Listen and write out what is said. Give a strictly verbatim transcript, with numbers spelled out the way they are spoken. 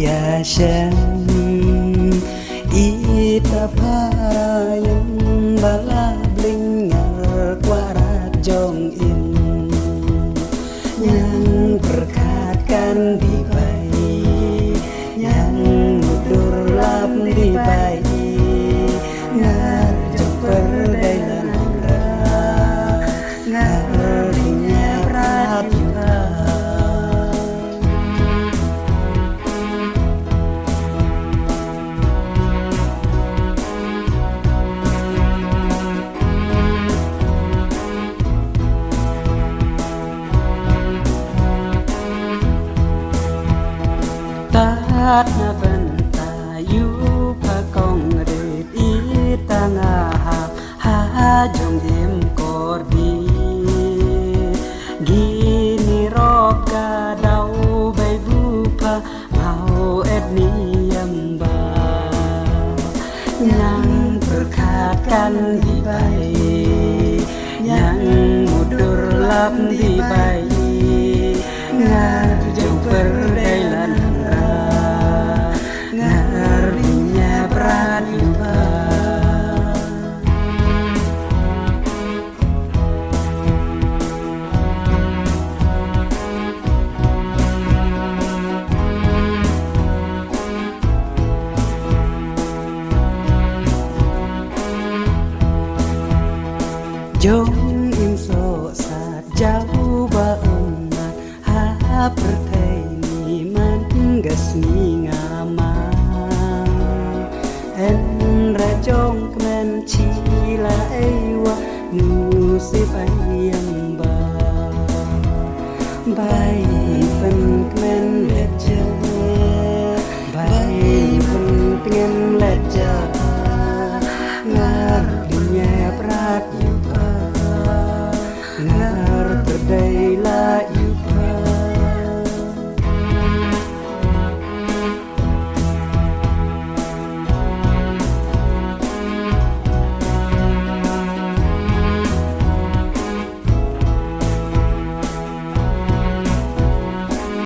Hashem, ita para yang bala blingar kwarat jong in. Yang berkatkan di bai, yang mudur lap di bai, ngar jong perdai lan ra, ngar dunya prat yuha. Tat na bynta yu pa kong rit i tanga ha ha jong im kor di. Gini rok ka dau bai bu pha mau et ni yamba. Yang perkatkan di bai, yang mudur lap di bai. Ngar jong perdai lan ra, ngar dunya prat yuha. Jong